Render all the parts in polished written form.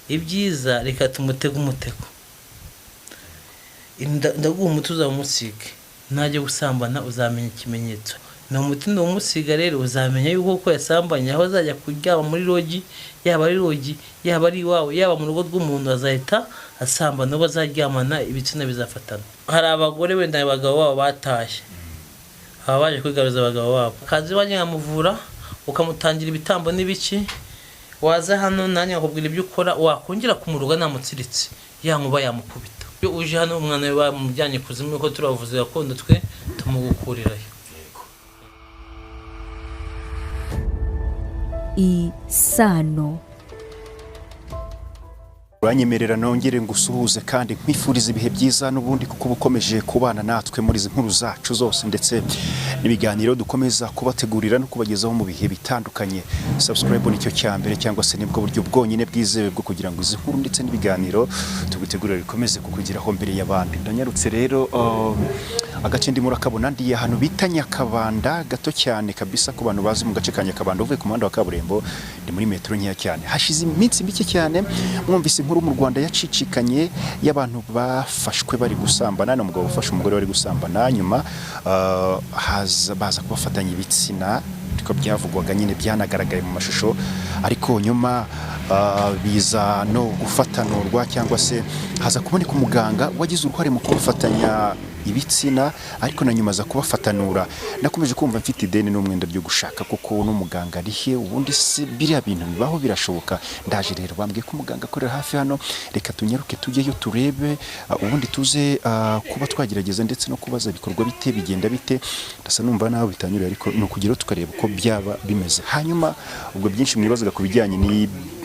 Ibyiza, reka tumutege umutego. Ndaguha umuti uzawumusige, najya gusambana uzamenya ikimenyetso. Ni umuti numusiga rero, uzamenya yuko ko yasambanye. Aho azajya kuryama muri lodge, yaba ari lodge, yaba ari iwawe, yaba mu rugo rw'umuntu, azahita asambana. Uwo bazaryamana ibitsina bizafatana. Hari abagore wenda abagabo babo batashye, baba baje kwigaruza abagabo babo, akaza iwanjye nkamuvura, ukamutangira ibitambo n'ibiki. Waza hano nanjye nkakubwira ibyo ukora, wakongera kumuruga namutsiritse, ya nkuba yamukubita. Iyo uje hano umwana we bamujyanye kuzimu, kuko turabavuzi gakondo, twe tumugukurirayo. Isano. Uranyemerera nongere ngusuhuze kandi nkwifuriza ibihe byiza n'ubundi, kuko uba ukomeje kubana natwe muri izi nkuru zacu zose ndetse n'ibiganiro dukomeza kubategurira no kubagezaho mu bihe bitandukanye. Subscribe nicyo cya mbere, cyangwa se nibwo buryo bwonyine bwizewe bwo kugira ngo izi nkuru ndetse n'ibiganiro tugutegurira bikomeze kukugeraho mbere y'abandi. Ndanyarutse rero, agace ndimo urakabona, ndi ahantu bita Nyakabanda gato cyane kabisa. Ku bantu bazi mu gace ka Nyakabanda, uvuye ku muhanda wa kaburimbo ni muri metero nkeya cyane. Hashize iminsi mike cyane mwumvise inkuru mu Rwanda yacicikanye y'abantu bafashwe bari gusambana. Ni umugabo ufashe umugore bari gusambana, nyuma haza baza kubafatanya ibitsina, ariko byavugwaga nyine byanagaragaye mu mashusho, ariko nyuma biza no gufatanurwa, cyangwa se haza kuboneka umuganga wagize uruhare mu kubafatanya ibitsina, ariko na nyuma aza kubafatanura. Nakomeje kumva mfite ideni n'umwenda byo gushaka kuko n'umuganga ari he, ubundi se biriya bintu bibaho, birashoboka? Ndaje rero, bambwiye ko umuganga akorera hafi hano. Reka tunyaruke tujyeyo turebe, ubundi tuze kuba twagerageza ndetse no kubaza bikorwa bite, bigenda bite. Ndasa numva nawe bitanyuriye, ariko ni ukugeraho tukareba uko byaba bimeze. Hanyuma ubwo byinshi mwibazaga ku bijyanye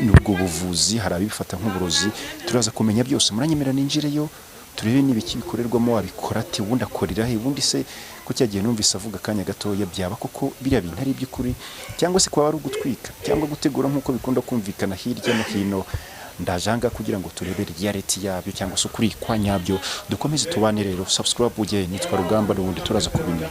n'ubwo buvuzi, hari ababifata nk'uburozi, turaza kumenya byose. Muranyemera ninjireyo turebe n'ibiki bikorerwamo, wabikora ate, ubundi akorera he, ubundi se ko cya gihe numvise avuga akanya gatoya, byaba koko biriya bintu ari iby'ukuri, cyangwa se kwaba ari ugutwika cyangwa gutegura nk'uko bikunda kumvikana hirya no hino? Ndaje aha ngaha kugira ngo turebe reality yabyo, cyangwa se ukuri kwa nyabyo. Dukomeze tubane rero, subscribe ujye. Nitwa Rugamba, n'ubundi turaza kubimenya.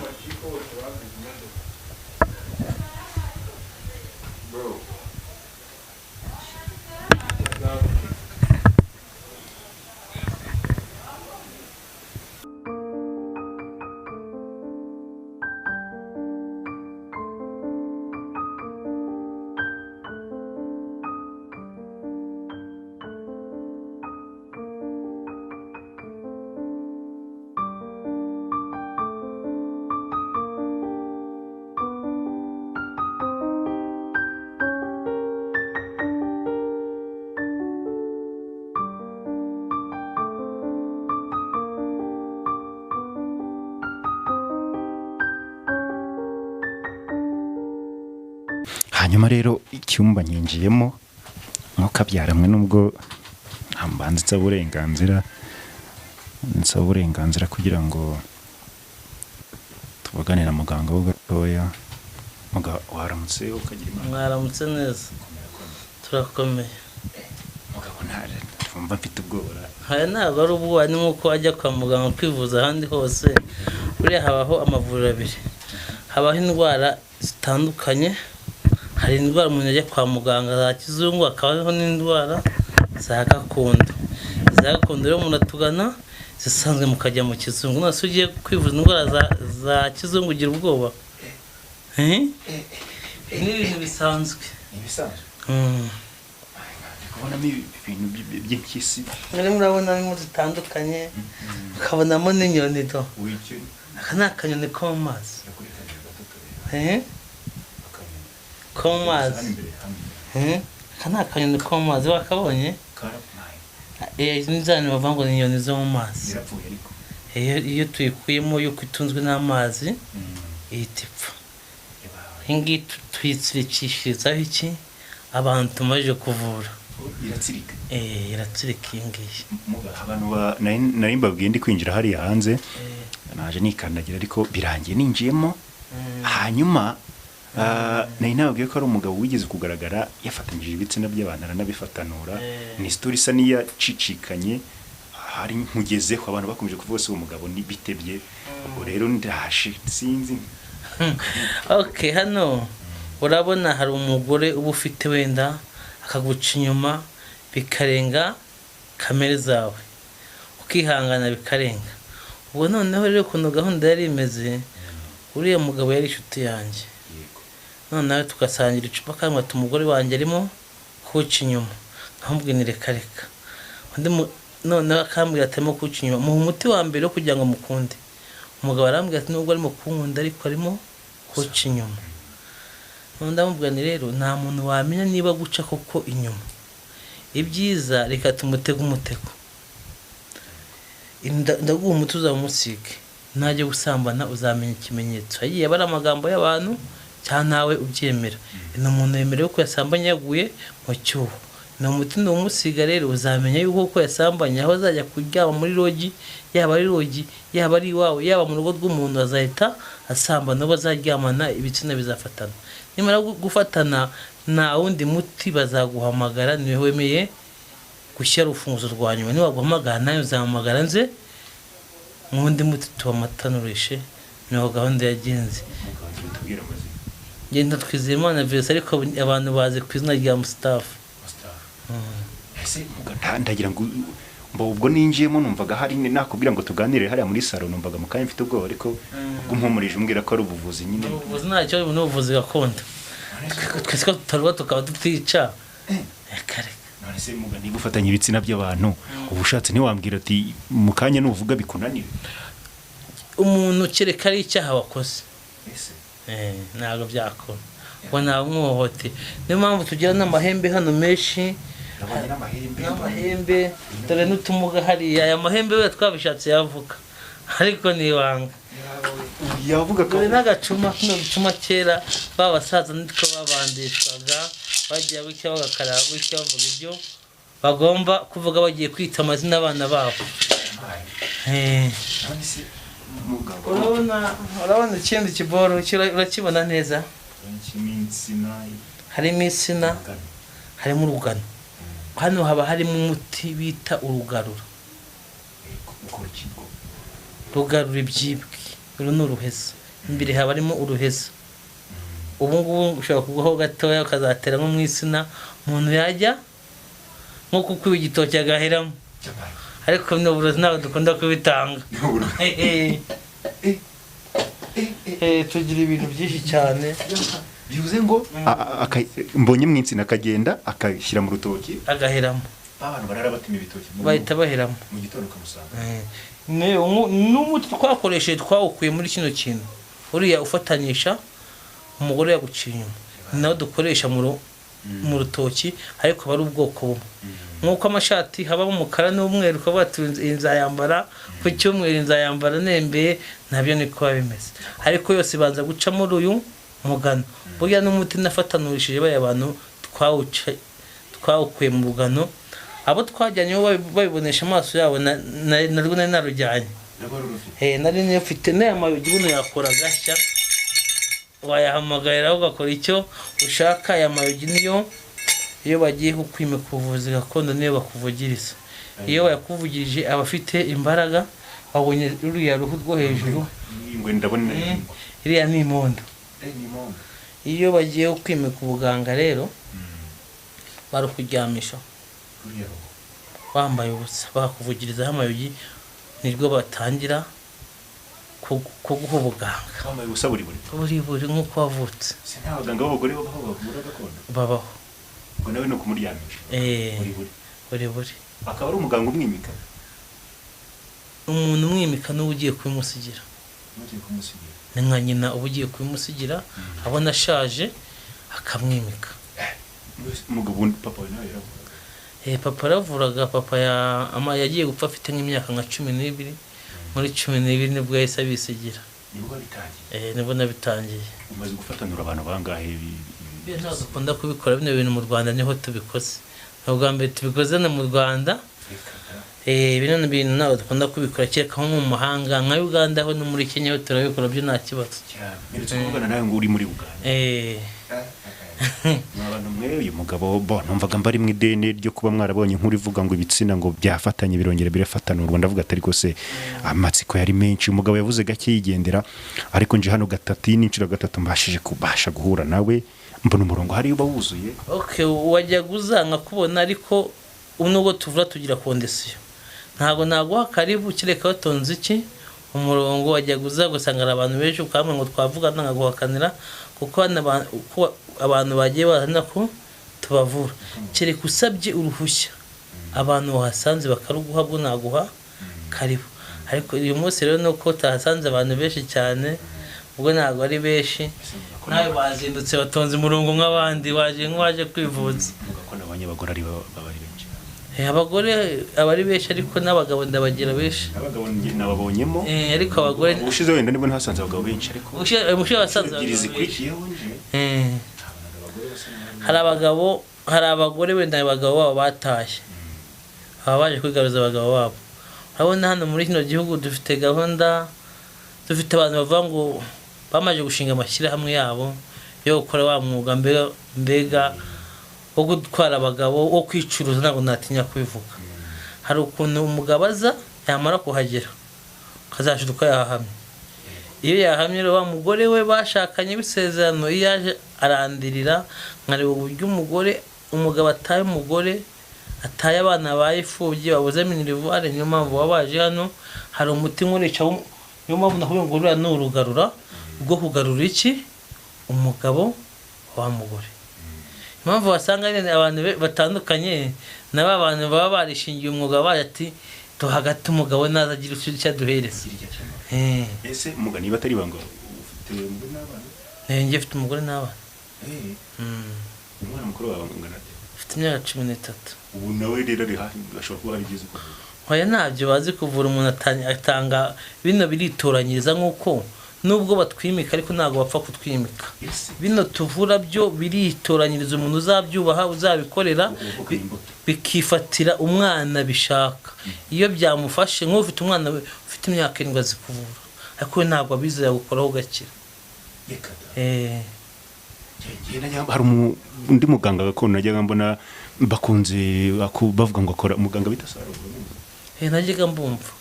Hanyuma rero icyumba nyinjiyemo mwuka byaramwe, nubwo mbanza nsaba uburenganzira kugira ngo tuvugane na muganga ho gatoya. Waramutse ukagira Imana. Mwaramutse neza, turakomeye. Mugabo, ntumva mfite ubwoba? Aya ntabwo ari ubwoba, ni nk'uko wajya kwa muganga kwivuza ahandi hose. Buriya habaho amavuriro abiri, habaho indwara zitandukanye. Hari indwara umuntu ajya kwa muganga za kizungu, hakabaho n'indwara za gakondo. Iza gakondo rero umuntu atugana zisanzwe, mukajya mu kizungu. None se ugiye kwivuza indwara za kizungu ugira ubwoba? Eh? Ni ibintu bisanzwe. Ibisanzwe. Ndi kubonamo ibintu by'impyisi. Murimo murabonamo zitandukanye, ukabonamo n'inyoni do. Wicyo? Aka ni akanyoni ko mu mazi. Eh? Ko mu mazi. Eh? Aka ni akanyoni ko mu mazi, wakabonye? Eh, izi ni bavuga ngo ni inyoni zo mu mazi. Zirapfuye ariko. Iyo tuyikuyemo yuko itunzwe n'amazi, ihita ipfa. Iyi ngiyi tuyitsirikishirizaho iki abantu tumaze kuvura. Iratsirika? Eh, iratsirika iyi ngiyi. Abantu nari mbabwiye ndi kwinjira hariya hanze, naje nikandagira ariko birangiye ninjiyemo. Hanyuma nari nababwiye ko ari umugabo wigeze kugaragara yafatanyije ibitsina by'abantu aranabifatanura. Ni story isa n'iyacicikanye, hari nkugezeho abantu bakomeje kuvuga se uwo mugabo ni bitebye. Ubwo rero ndaje, sinzi. Okay, hano urabona hari umugore uba ufite wenda akaguca inyuma. Bikarenga kamere zawe, ukihangana bikarenga. Ubwo noneho rero ukuntu gahunda yari imeze, uriya mugabo yari inshuti yanjye, noneho tugasangira icupa, kandi ati umugore wanjye arimo kuwuca inyuma, nkamubwira nti reka reka. Undi noneho akambwira ati arimo kuwuca inyuma, muha umuti wa mbere wo kugira ngo mukunde. Umugabo arambwira ati nubwo arimo kunkunda ariko arimo kuwuca inyuma. Noneho ndamubwira nti rero nta muntu wamenya niba guca koko inyuma, ibyiza reka tumutege umutego. Ndaguha umuti uzamusige, najya gusambana uzamenya ikimenyetso. Yagiye aba ari amagambo y'abantu cyangwa nawe ubyemera. Ni umuntu wemerewe ko yasambanye yaguye mu cyuho, ni umuti numusiga rero uzamenya yuko ko yasambanye. Aho azajya kuryama muri lodge, yaba ari lodge, yaba ari iwawe, yaba mu rugo rw'umuntu, azahita asambana. Uwo bazaryamana ibitsina bizafatana. Nimara gufatana nta wundi muti, bazaguhamagara. Niwe wemeye gushyira urufunguzo rwa nyuma. Nibaguhamagara nawe uzahamagara nze n'undi muti tubamatanurishe. Niho gahunda yagenze. Tubwire amazina. Ngenda Twizeyimana Vincent, ariko abantu bazi ku izina rya Mustafa. Ese ndagira ngo mbo ubwo ninjiyemo numvaga hari nakubwira ngo tuganire hariya muri salo, numvaga mu kanya mfite ubwoba, ariko ubwo umpumurije umbwira ko ari ubuvuzi nyine. Ubuvuzi ntacyo, ni ubuvuzi gakondo. Twese ko tutaruba tukaba tutica, reka reka. None se muga, niba ufatanya ibitsina by'abantu, uba ushatse ntiwambwira ati mu kanya nuvuga bikunanire? Umuntu kereka ari icyaha wakoze. Ese? Ntabwo byakora ngo ntawe umwohote. Niyo mpamvu tugira n'amahembe hano menshi. Nabonye n'amahembe. N'amahembe, dore n'utumuga hariya. Aya mahembe we twabishatse yavuga, ariko ni ibanga. Yavuga ko Dore n'agacuma, kino gicuma kera ba basaza nitwo babandishwaga, bagiye gutya bagakaraba gutya, bavuga ibyo bagomba kuvuga bagiye kwita amazina abana babo. None se mugabo? Urabona ikindi kiboro, urakibona neza? Insina. Harimo insina, harimo urugano. Hano haba harimo umuti bita urugarura. Ukora ikigo? Rugarura ibyibwe. Uru ni uruheza, imbere haba harimo uruheza. Ubu ngubu ushobora kugwaho gatoya ukazatera nko mu insina, umuntu yajya nko kukwiba igitoki agaheramo, ariko ni uburozi, ntabwo dukunda kubitanga. Tugira ibintu byinshi cyane. Bivuze ngo mbonye mu insina akagenda akashyira mu rutoki. Agaheramo. Abantu barara batema ibitoki Bahita baheramo. mu gitondo ukamusanga. N'umuti twakoresheje twawukuye muri kino kintu, uriya ufatanyisha umugore yaguciye inyuma, ni nawo dukoresha mu rutoki, ariko aba ari ubwoko bumwe. Nk'uko amashati habamo umukara n'umweru, ukavuga ati iyi nzayambara ku cyumweru, nzayambara nembeye, nabyo niko biba bimeze, ariko yose ibanza guca muri uyu mugano. Burya n'umuti nafatanurishije bariya bantu twawukuye mu rugano. Abo twajyanyeho babibonesha amaso yabo, narwo nari narujyanye. Nari nifite n'aya mayugi buno yakora gashya, wayahamagarira ugakora icyo ushaka. Aya mayugi niyo iyo bagiye kukwimika ubuvuzi gakondo niyo bakuvugiriza. Iyo bayakuvugirije aba afite imbaraga. Wabonye ruriya ruhu rwo hejuru? Ingwe ndabona. Iriya ni imondo. Ni imondo. Iyo bagiye kwimika ubuganga rero barukuryamisha Ruriya ruhu. wambaye ubusa, bakuvugirizaho amayugi, nibwo batangira kuguha ubuganga. Wambaye ubusa buri buri? Buri buri, nk'uko wavutse. Se nta baganga b'abagore babaho bavura gakondo? Babaho. Ubwo nawe ni ukumuryamisha? Eh. Buri buri? Buri buri. Akaba ari umuganga umwimika? Umuntu umwimika n'uba ugiye kubimusigira. Mugiye kumusigira. Ni nka nyina uba ugiye kubimusigira, abona ashaje akamwimika. Umugabo wundi, papa wawe nawe yaravuraga? Papa yaravuraga. Papa yagiye gupfa afite nk'imyaka nka 12, muri 12 nibwo yahise abisigira. Nibwo bitangiye? Nibwo nabitangiye. Umaze gufatanura abantu bangahe Bino ntabwo dukunda kubikora bino bintu mu Rwanda, niho tubikoze, ni ubwa mbere tubikoze no mu Rwanda. Bino bintu ntabwo dukunda kubikora, kereka nko mu mahanga nka Uganda ho no muri Kenya ho turabikora, byo nta kibazo. Cyane, mperutse kuvugana nawe ngo uri muri Uganda. Mwa bantu mwe, uyu mugabo bo numvaga mbari mu ideni ryo kuba mwarabonye inkuru ivuga ngo ibitsina ngo byafatanye birongera birafatanurwa, ndavuga atari se amatsiko yari menshi. Umugabo yavuze gake yigendera, ariko nje hano gatatu, iyi ni inshuro gatatu mbashije kubasha guhura nawe, mbona umurongo hariya uba wuzuye. Okay, wajyaga uza nkakubona ariko Nubwo tuvura tugira condition, ntabwo naguha karibu kereka watonze iki umurongo. Wajya uza ugasanga hari abantu benshi, ukambwira ngo twavugana, nkaguhakanira, kuko hano uko abantu bagiye bazana ko tubavura, kereka usabye uruhushya abantu wahasanze bakaruguha, bwo naguha karibu. Ariko uyu munsi rero ni uko utahasanze abantu benshi cyane, ubwo ntabwo ari benshi, nawe bazindutse batonze umurongo nk'abandi waje nk'uwaje kwivuza. Uvuga ko nabonye abagore ari baba ari benshi. Abagore aba ari benshi, ariko n'abagabo ndabagira benshi. Abagabo njye nababonyemo. Ariko abagore Ubushize wenda nibwo nahasanze abagabo benshi, ariko Ubushize wasanze ebyiri abagabo benshi. zikurikiyeho nje nabonaga abagore basa n'abari Hari abagabo, hari abagore wenda abagabo babo batashye, baba baje kwigaruza abagabo babo. Urabona hano muri kino gihugu dufite gahunda, dufite abantu bavuga ngo bamaze gushinga amashyirahamwe yabo yo gukora wa mwuga mbega wo gutwara abagabo, wo kwicuruza. Ntabwo natinya kubivuga. Hari ukuntu umugabo aza, yamara kuhagera ukazashiduka yahahamye. Iyo yahamye rero, wa mugore we bashakanye b'isezerano, iyo yaje arandirira, nkareba uburyo umugore, umugabo ataye umugore, ataye abana bayifubye, babuze minerval. Niyo mpamvu baba baje hano. Hari umuti nkoresha niyo mpamvu nakubwiye ngo ruriya ni urugarura rwo kugarura iki umugabo wa mugore. Impamvu wasanga nyine abantu batandukanye na ba bantu baba barishingiye umwuga, baje ati tuhagate umugabo naza agira icyo aduhereza. Ese muga, niba atari ibanga, ufite umugore n'abana? Njye mfite umugore n'abana. Umwana mukuru wawe angana ate? Mfite imyaka 13. Ubu nawe rero ari hafi, ashobora kuba hari ibyiza ukora. Oya, ntabyo bazi kuvura. Umuntu atanga bino biritoranyiriza, nk'uko nubwo batwimika ariko ntabwo bapfa kutwimika. Ese Bino tuvura byo biritoranyiriza umuntu uzabyubaha, uzabikorera, uvuka imbuto. Bikifatira umwana bishaka. Iyo byamufashe, nk'ufite umwana we ufite imyaka 7 azi kuvura, ariko we ntabwo abizera gukoraho ugakira. Reka da. Njye hari undi muganga gakondo najyaga mbona bakunze bavuga ngo akora, umuganga bita Salomo. Najyaga mbumva.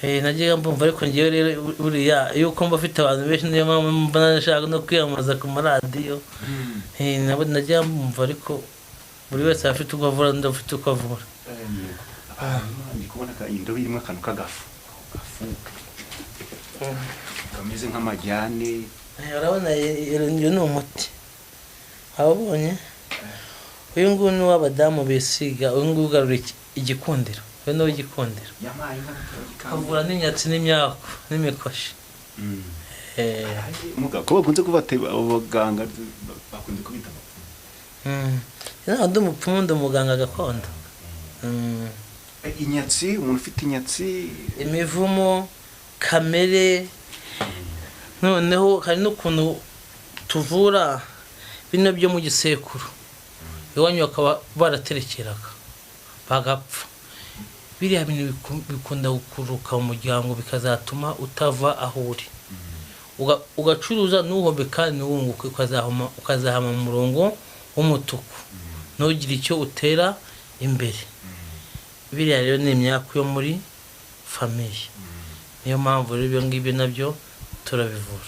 Najyaga mbumva, ariko ngewe rero buriya iyo uko mba afite abantu benshi, niyo mpamvu mba nashaka no kwiyamamaza ku maradiyo. Nabo najyaga mbumva, ariko buri wese aba afite uko avura, undi afite uko avura. Ndi kubona indobo irimo akantu k'agafu, gafu kameze nk'amajyane. Urabona uyu ni umuti ababonye, uyu nguyu ni uw'abadamu bisiga, uyu nguyu ugarura igikundiro, uyu ni uw'igikundiro. Yampaye inka. Avura n'inyatsi n'imyaku n'imikoshi. Muga, ko bakunze kuvuga ati abo baganga bakunze kubita abapfumu? Ntabwo ndi umupfumu, ndi umuganga gakondo. Inyatsi, umuntu ufite inyatsi? Imivumo kamere. Noneho hari n'ukuntu tuvura bino byo mu gisekuru, iwanyu bakaba baraterekeraga bagapfa. Biriya bintu bikunda gukururuka mu muryango, bikazatuma utava aho uri. Ugacuruza ntuhombe kandi ntiwunguke, ukazahama mu murongo w'umutuku, ntugire icyo utera imbere. Biriya rero ni imyaku yo muri famille. Niyo mpamvu rero ibyo ngibyo nabyo turabivura.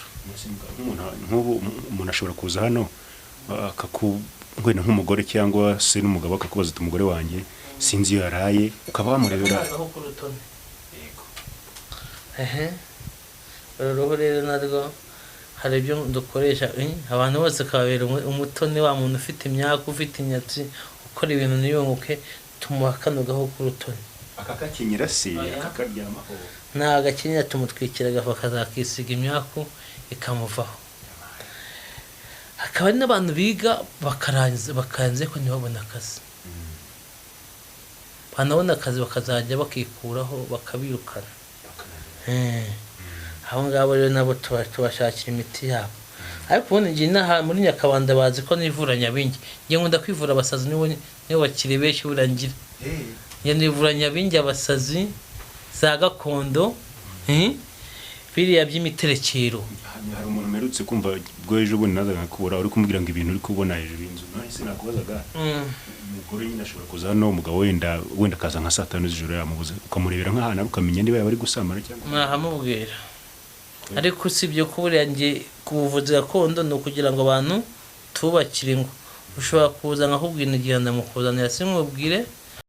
Nk'ubu umuntu ashobora kuza hano akaku wenda nk'umugore cyangwa se n'umugabo akakubaza ati umugore wanjye sinzi iyo yaraye, ukaba wamurebera? Aho ku rutone. Ehe, uru ruhu rero narwo hari ibyo dukoresha, abantu bose ukababera umutoni. Wa muntu ufite imyaku, ufite inyatsi, ukora ibintu ntiyunguke, tumuha kano gahu k'urutoni. Akakakenyera se? Oya. Akakaryamaho? Nta gakenyera, tumutwikira agafu akazakisiga, imyaku ikamuvaho. Hakaba hari n'abantu biga bakarangiza bakarangiza ariko ntibabone akazi, banabona akazi bakazajya bakikuraho bakabirukana. Abo ngabo rero nabo tubashakira imiti yabo. Ariko ubundi njye inaha muri Nyakabanda bazi ko nivura nyabingi. Njye nkunda kwivura abasazi, nibo bakiri benshi. Buriya ngira njye nivura nyabingi, abasazi za gakondo, biriya by'imiterekero. Hari umuntu mperutse kumva ubwo ejo bundi nazaga kubura, uri kumubwira ngo ibintu uri kubona hejuru y'inzu. None sinakubazaga, umugore nyine ashobora kuza hano, umugabo wenda akaza nka saa 5 z'ijoro yamubuze, ukamurebera nk'ahantu ari, ukamenya niba yaba ari gusambana cyangwa? Mwahamubwira. Ariko usibye ko buriya njye ku buvuzi gakondo ni ukugira ngo abantu tubakire ingo. Ushobora kuza nkakubwira igihe ndamukuzanira, sinkubwire.